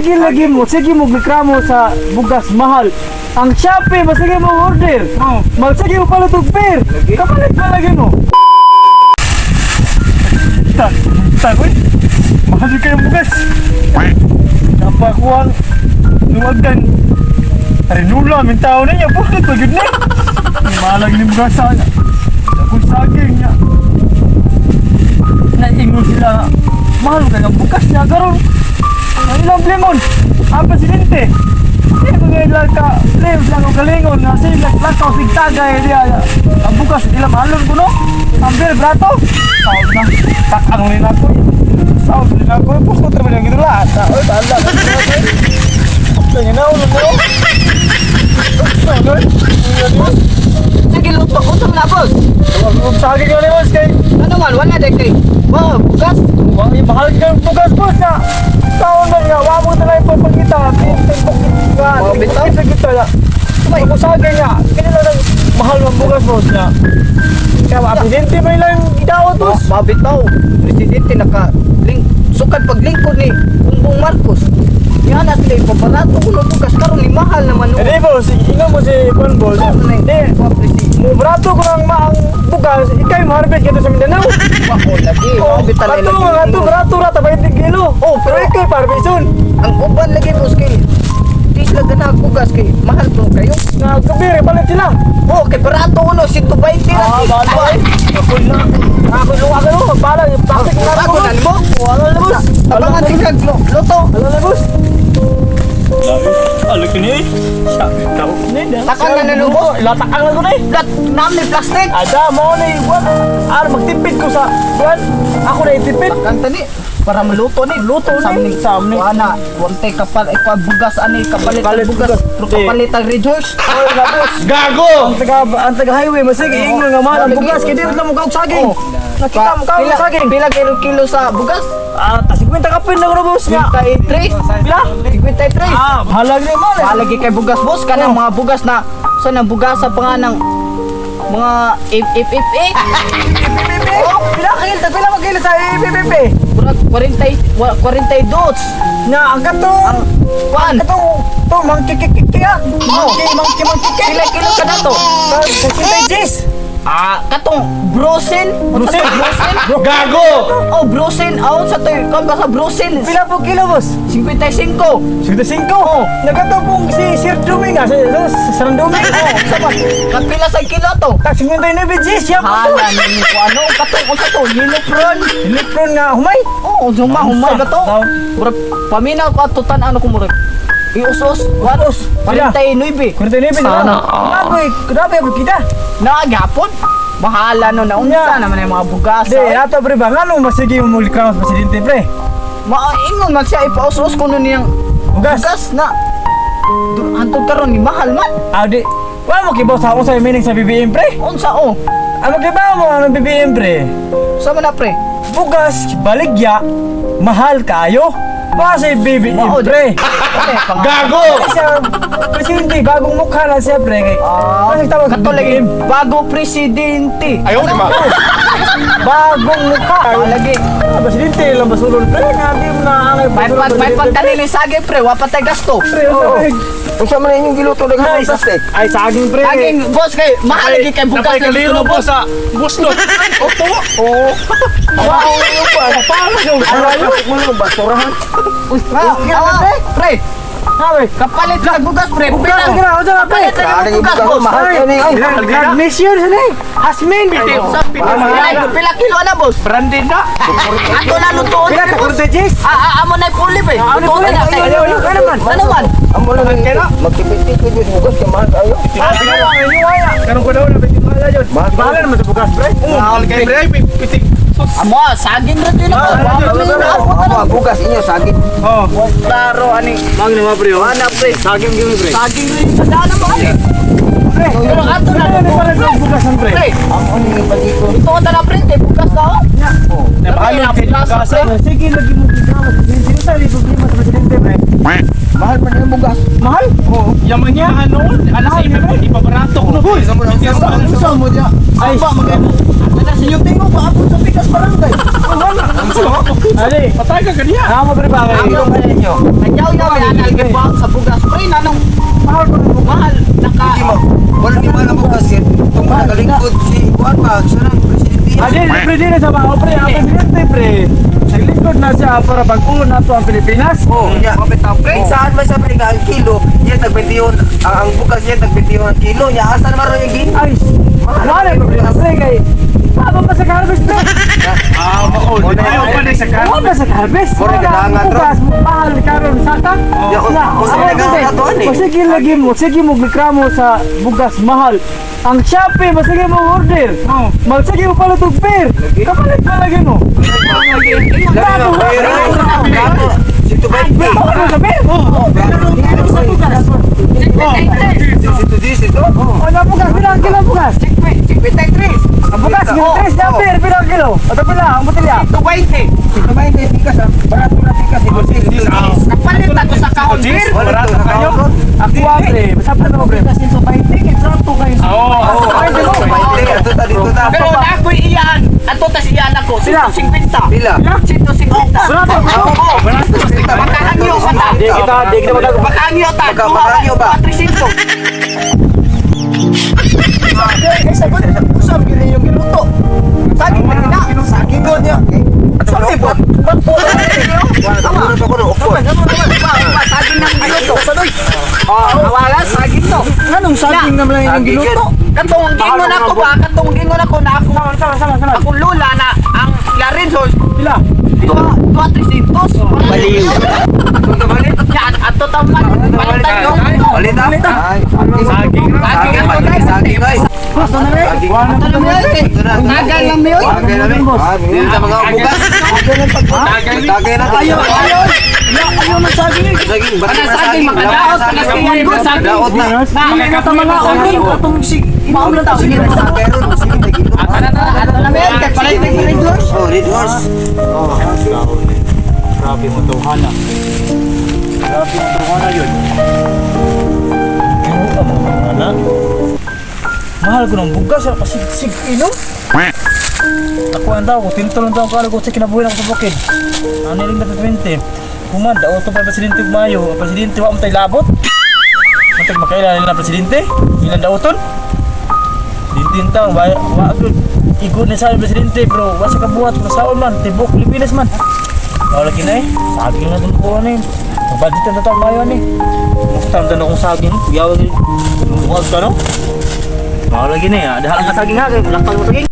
Sige lagi mo, sige mo reklamo sa bugas mahal. Ang Shopee, masige mo order. Oh. Magsige mo palit og pair. Kapalit pa lagi mo. Tan, tan, uy. Mahal yun kayong bugas. Napakuha ang luwagdan. Arinula, min tao na niya. Bakit ba yun na? Malag ni bugas sa akong saging niya. Naingon sila nga, mahal ka ng bugas niya. Karon, ang ilang limon, ang presidente. Hindi mo ngayon lang ka, live lang ang galingon nga sila lakaw sigtagay diya. Ang bugas, nila mahalon ko no? Ang bil, brato. Saon na, takang ni nako. Saon ni nako, pusto trabaho yung ginula. Oy, bahala. Kanya na, ulo mo. Sige, luto. Unsa man na, boss? Saging nga ni boss kay. Ano man, wala day kay. Wow, bugas. Mahal ka ng bugas, boss na. Taon na nga, wa mo na lang ipapakita. Timpok nga, Wa bitaw? timpok kita ya. Ako saging nga, kanya lang mahal ang bugas, boss na. Kaya mga presidente pa ilang idawat, boss. Mabitaw. Presidente naka ling sukad paglingkod ni Bongbong Marcos. Yan na sila ipabarato kuno bugas karon ni mahal naman no. Hindi, boss, ingon mo si Juan, boss. Hindi, Mo brato ko lang maang bugas, ikay mo harvest dito sa Mindanao. Wako lagi. Oh, Mabitaw ato, ato, brato ra, 20 kilo. Oh, pero ikay harveston. Ang uban lagi, boss, kay di sila ganahag bugas kay mahal po kayo. Na kabiri, palit sila. Oh, kay barato kuno 120 ra. Ah, bahala eh. Ako na. Ako luwa ka no, para plastic na Bago na nimo. Wala na, boss. Abangan tingkag luto. Wala na, boss. Alo kini. Takan na nimo, boss. Latakan na ko na eh. Lat nam ni plastic. Ada mo ni what? Ano magtipid ko sa kuan? Ako na itipid. Kanta ni para maluto ni. Luto ni. Samni. Ana, wante kapal ikwa bugas ani kapalit Kapalit ang bugas. bugas. Pero kapalit ang Red Horse. Oy, na boss. Gago! Ang taga highway masig ingon nga mahal ang bugas kay di lang mo kaog saging. Oh. Nakita mo kaog Pila- saging. Pila kilo kilo sa bugas? Ah, ta 50 kapin na ko na, boss nga. 53. Pila? 53. Ah, halag ni man. Palagi kay bugas, boss, kanang mga bugas na sa nang bugas sa panganang mga if if if if. Oh, pila kilo, pila magkilo sa IPPP? Murag 40 42. Na ang katong Kuan. katong to mangkikiki ah. Mangki mangki mangkiki. Pila kilo ka na to? 56. Ah, katong brosin. Brosin? Brosin. Gago! Oh, brosin. Oh, sa to. Kan ba sa brosin? Pila po kilo, boss? 55. 55. Oh, nagkatupong si Sir Duming ah, si Sir Duming. Oh, sa ba? Kapila sa kilo to? Tag 59 G's, siya po. Hala ni ko ano katong unsa to? Yellow prawn. Lipron nga humay. Oh, huma humay ba to? Daw. Murag paminaw ko ato tan ano ko murag. Iusos, Usos. Pila? 49. 49 na. Grabe, grabe ang kita. Nagapon. Bahala no na unsa Nya. naman ang mga bugas. Di, ato pre ba ngano masige mo mulikramos presidente pre? Maingon man siya ipausos ko no niyang Bugas. bugas na. Antod karon ni mahal man. Ah, di. Wa mo kibaw sa ako sa meaning sa BBM pre. Unsa oh? Ano kibaw mo anong BBM pre? Sa man na pre? Bugas, baligya, mahal kayo. Wa sa BBM Mao, di. pre. Okay, pang Gago! Kasi siya, presidente, bagong mukha na siya pre. Kay, Ah, kasi tawag sa kato lagi BBM. bago presidente. Ayaw, di ba? Bagong mukha. Ah, lagi. Ah, presidente lang basulon pre. Nga di mo na angay May basulon pag may presidente, pre. pagkanili sagi pre, wa pa tay gasto. Pre, oh. Unsa man inyong giluto daghan Ay, ng plastic? ay, saging pre. Saging boss kay mahal lagi kay bugas Napay lagi kaliro kuno po boss. sa buslot. Opo. Oo. Wow, paano yung Ano plastic mo lang basurahan? Ah, ah, pre. Sabi, Kapalit sa bugas pre. bugas ka na, unsa na pre? Kapalit sa Kaling bugas bugas, boss. mahal Ay, kayo ni. Ay, Magnesium sa ni. Hasmin. Sa Pila pila kilo na boss. Branded na. Ato na lutuon Pila na ka boss. kurtejes? Ah, ah, amo na puli pre. Lutuon na Ano natin. ano man? Ano man? Amo lang magtipid-tipid mo sa bugas kay mahal kayo. Ah, Karon ko daw na mahal yun. Mahal Bahala kayo. naman sa bugas pre. Mahal kay pre, pitik. Sus. Amo, saging ra din ako. Ah, Wa man na ako Amo ang bugas inyo saging. Oh. Klaro ani. Mang ni pre. oh. Ana pre. Saging gyud pre. Saging rin sa dana mo ani. Pre. Pero ato na Ano ni para sa bugasan pre? Pre, Amo ni pagito. lutuon na pre, kay bugas na oh. Nabahalon kay Bugas, bugas. pre. Sige lagi mo ginawa sa presidente. Unsa ni problema sa presidente pre? Mahal man ang bugas. Mahal? Oo. Yaman niya. Mahal noon. Alas sa iba, ipabarato ko. Uy, sa mo diya. Ay. Ay, ba magay. Sa inyong tingog ba abot sa pikas barangay. Ali. Patay ka kaniya. Namo pre ba kay. Ang ninyo. Nagyaw-yaw yan ang gibuhat sa bugas. Pre, nanong Mahal ko ng bugas. mahal naka Hindi mo. Wala ni mahal ang bugas kay tungkol nagalingkod si Juan ba siya ng presidente. Ali, pre din sa mga pre, ang presidente pre. Naglingkod na siya para bag-uon nato ang Pilipinas. Oh, nya. Mabitaw, pre. Saan man siya pre nga ang kilo, yan tag 21 ang bugas yan tag 21 ang kilo. Nya asa naman ro yung gin? Ay, wala ko pre pre kay. Aba pa sa harvest pre. Ah, bako. Ayaw pa na sa karon. Wala sa harvest. Mura Wala kailangan, ang bugas, mahal karon saka. Ya, kung sa kailangan na to, ani. Sige lagi mo, sige mo reklamo sa bugas mahal. Ang Shopee, masige mo order. Oh. Magsige mo palit og beer. Kapalit pa lagi mo. Plato, Plato. Sito 20. Ano sa beer? Sa bugas. Sito 10 ito. O na bugas, bilang kilo bugas. 53. Ang bugas, kilo tres na beer, bilang kilo. Ato pila, ang botelya. 220. Sito 20 pikas ah. Barato na pikas ito. Sito 10. Kapalit ako sa kahon, beer. Wala Barato to kayo. Ako pre, basta pa na pre. Oo. Oh, Ay, di mo. Ato ta dito ta. Pero na ako'y iyan. Ato tas iyan ako. Sila? 150. Pila? 150. Barato. Oo. Makahangyo ka ta. Di kita magag Makahangyo ta. Makahangyo ba? 300. Eh, sagot usam gini yung giluto. Saging na gina. Saging ko niya. Sa tipon. Tama. Ba, saging na giluto. Oh, awala saging to. Nganong saging naman lang yung giluto? Katong gingon ako ba? Katong gingon ako na ako Sama, sama, sama. akong lula na ang Lorenzo Pila. Dua, dua 300. Baliw. Yan, ato taman. Palitan yung Balit ah. Saging. Saging, saging, saging, ay. Saging. Ito na. Tagal lang mi oy. Tagay na mi. Dito sa mga bugas. Tagay na. Ayo, ayo. Ayaw ng saging. Saging, ba't Ana na saging makadaot ana saging ko saging. Daot na. Na Atong sig Mauna ta sige. Pero sige, nagito. Ana ta ato na mi kay palit ni Red Horse. Oh, Red Horse. Grabe mo tawhana. Grabe mo tawhana yun. Ano ang tawhana? Mahal ko ng bugas, kasi sig inom. Ako ang tao ko, tinutulong tao ko, ko sa kinabuhi ako sa bukid. Ano yung na 20? Human, daw ito pa presidente Mayo. Ang presidente, wa mo tayo labot. Matag makailan nila presidente? Ilan daw ton? Dintin tao, wa wa good. Igo na sa presidente, bro. Wa sa kabuhat, masaon man, tibok Pilipinas man. Wala lagi na eh. Saging na itong kuha na eh. Magbudget na tayo mayo ni. Musta na akong saging. Kuyaw ni. Bukas ka no? Wala lagi na eh. Dahil ang saging ha. Kaya bulak pa yung saging.